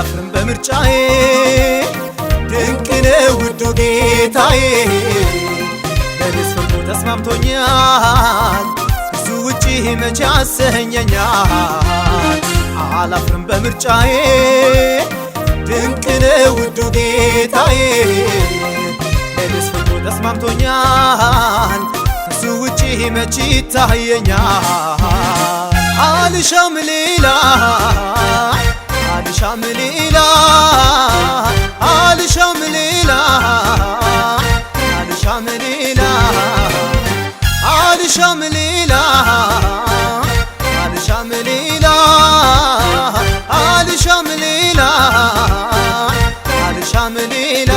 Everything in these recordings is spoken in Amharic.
አላፍርም በምርጫዬ ድንቅ ነው ውዱ ጌታዬ ለኔስ ፍቅሩ ተስማምቶኛል ከሱ ውጪ መቼ ያሰኘኛል አላፍርም በምርጫዬ ድንቅ ነው ውዱ ጌታዬ ለኔስ ፍቅሩ ተስማምቶኛል ከሱ ውጪ መቼ ይታየኛል አልሻም ሌላ አልሻም ሌላ አልሻም ሌላ አልሻም ሌላ አልሻም ሌላ አልሻም ሌላ አልሻም ሌላ አልሻም ሌላ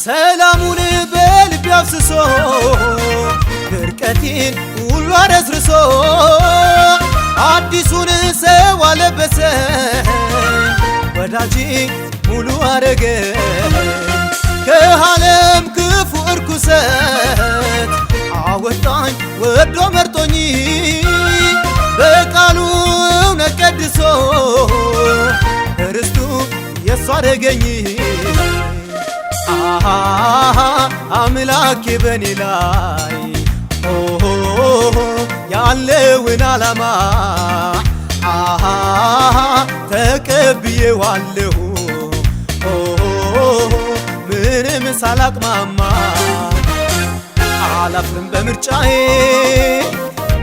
ሰላሙን በልቤ አፍስሶ ድርቀቴን ሁሉ አረስርሶ አዲሱን ሰው አለበሰኝ ወዳጄ ሙሉ አረገኝ ከዓለም ክፉ እርኩሰት አወጣኝ ወዶ መርጦኝ በቃሉ እውነት ቀድሶ ርስቱ የእሱ አረገኝ አምላኬ በኔ ላይ ያለውን ዓላማ ተቀብዬዋለሁ ምንም ሳላቅማማ አላፍርም በምርጫዬ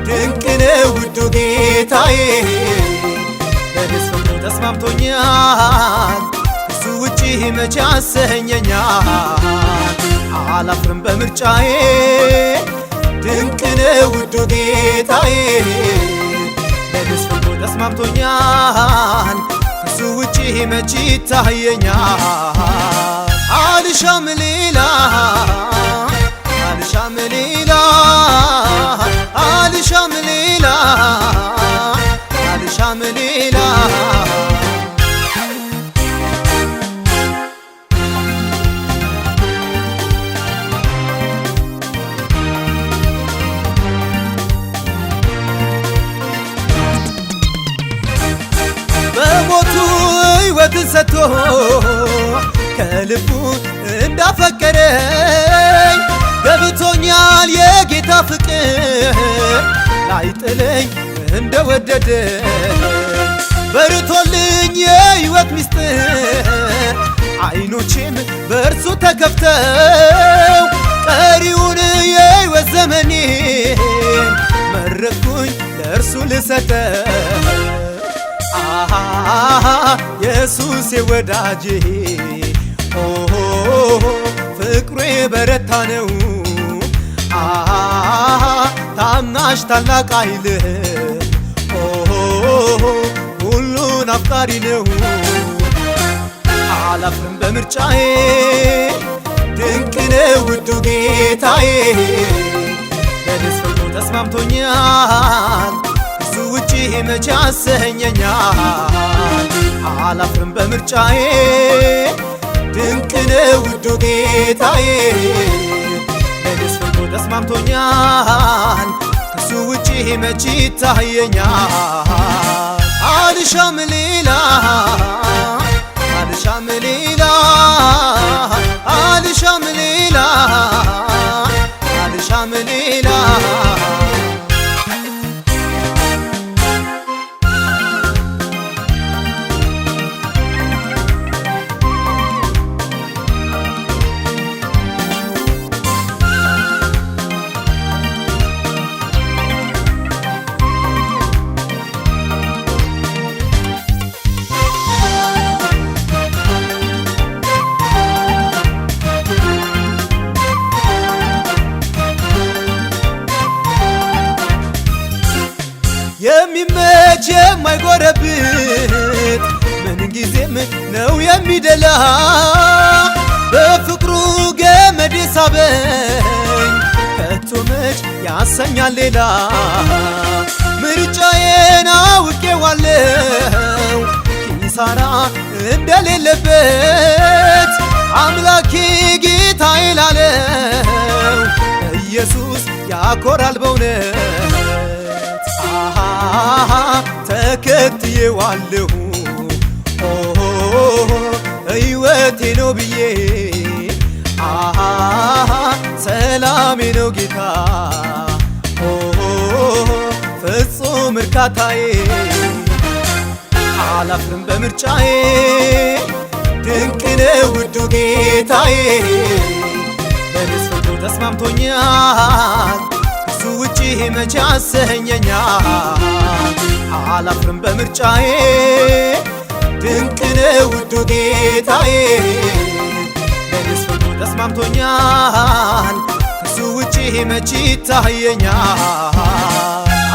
ድንቅ ነው ውዱ ጌታዬ ለኔስ ፍቅሩ ተስማምቶኛል ከሱ ውጪ መቼ ያሰኘኛል አላፍርም በምርጫዬ ድንቅ ነው ውዱ ጌታዬ ለኔስ ፍቅሩ ተስማምቶኛል ከሱ ውጪ መቼ ይታየኛል አልሻም ሌላ አልሻም ሌላ አልሻም ሌላ አልሻም ሌላ በሞቱ ሕይወትን ሰጥቶ ከልቡ እንዳፈቀረኝ ገብቶኛል የጌታ ፍቅር ላይጥለኝ እንደወደደ በርቶልኝ የሕይወት ምስጢር አይኖቼም በእርሱ ተከፍተው ቀሪውን የሕይወት ዘመኔን መረጥኩኝ ለእርሱ ልሰጠው ኢየሱስ ወዳጄ ፍቅሩ የበረታ ነው ታናሽ ታላቅ አይልም ሁሉን አፍቃሪ ነው አላፍርም በምርጫዬ ድንቅ ነው ውዱ ጌታዬ ለኔስ ፍቅሩ ተስማምቶኛል ከሱ ውጪ መቼ ያሰኘኛል አላፍርም በምርጫዬ ድንቅ ነው ውዱ ጌታዬ ለኔስ ፍቅሩ ተስማምቶኛል ከሱ ውጪ መቼ ይታየኛል አልሻም ሌላ አልሻም ሌላ አልሻም ሌላ አልሻም ሌላ የሚመች የማይጎረብጥ ምንጊዜም ነው የሚደላ። በፍቅሩ ገመድ ሳበኝ ከቶ መች ያሰኛል ሌላ። ምርጫዬን አውቄዋለሁ ኪሳራ እንደሌለበት፣ አምላኬ ጌታዬ ላለው ኢየሱስ ያኮራል በእውነት። አሃ ተከትዬዋለሁ ሕይወቴ ነው ብዬ፣ አሃ ሰላሜ ነው ጌታ ፍጹም እርካታዬ። አላፍርም በምርጫዬ፣ ድንቅ ነው ውዱ ጌታዬ። በኔስ ፍቅሩ ተስማምቶኛል፣ ከሱ ውጪ መቼ ያሰኘኛል። አላፍርም በምርጫዬ፣ ድንቅ ነው ውዱ ጌታዬ። በኔስ ፍቅሩ ተስማምቶኛል፣ ከሱ ውጪ መቼ ይታየኛል።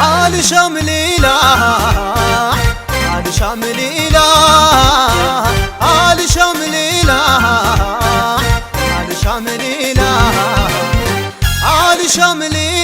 አልሻም ሌላ፣ አልሻም ሌላ፣ አልሻም ሌላ፣ አልሻም ሌላ፣ አልሻም ሌላ።